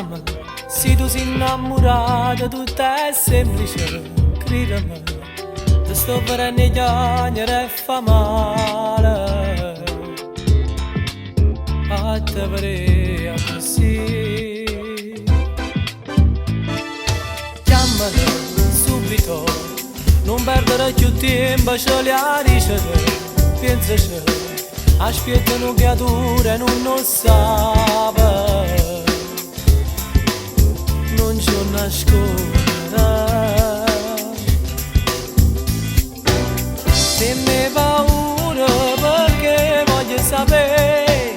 Anema, si tu sei innamorata, tutto è semplice, credimi. Ti sto vedendo chiagnere e fa male. A te vedere così. Chiamalo subito, non perdere più tempo, ce li ha dicere, pensaci, aspetta una creatura e non lo sa. Non c'è nascondere. Se me paura perché voglio sapere,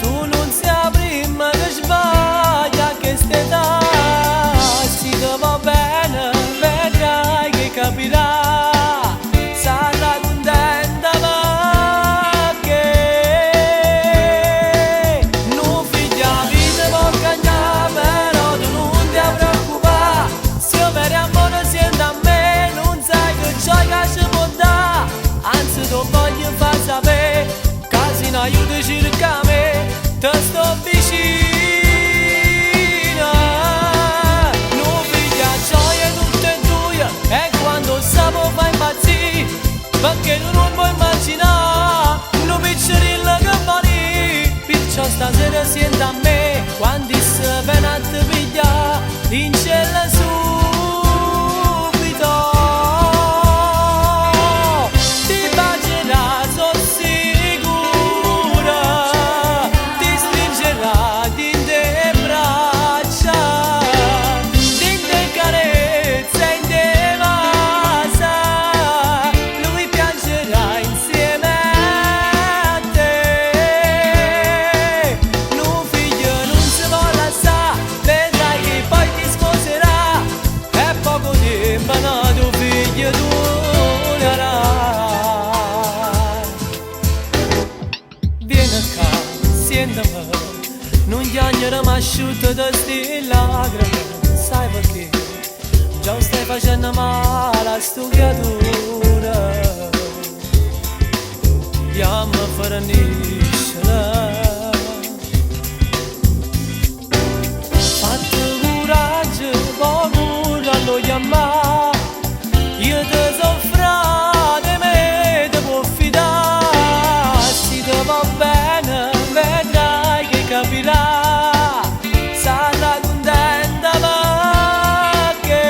tu non sei la prima che sbaglia a questa età. Se ti va bene, vedrai che capirà, sarà contenta perché nu figlio 'a vita può cagnà, però tu non ti preoccupare. Se vero amore siente a me, non sai che gioia ci può dare. Anzi, te voglio far sapere, che se un aiuto cerca me, te sto vicino. Nu figlio 'a gioia tutte e due, e quando sa può fa impazzire, perché tu non puoi immaginare, nu piccerillo che morì. Perciò stasera siente a me, quando si viene a te pigliare, dincella subito. Ti bacerà, sono sicura, ti stringerà dint' braccia, dint' carezze e dint' vase, lui piangerà insieme a te. Nu figlio non si può lasciare, vedrai che poi ti sposerà, e poco tempo n'atu figlio tornerà. Vieni qua, sientimi, non chiagnere ma asciuttati sti lacrime, sai perché? Già stai facendo male a sto creatura. Jammo a ferniscere. Fatte coraggio, paura allo chiamà. Io te so frate, me te può fidare. Se ti va bene, vedrai che capirà. Sarà contenta perché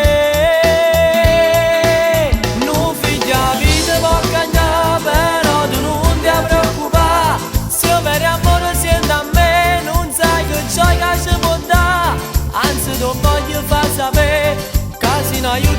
nu figlio 'a vita può cagnà, però tu non ti preoccupare. Se vero amore siente a me, non sai che gioia ci può dare. Anzi, te voglio far sapere, che se un aiuto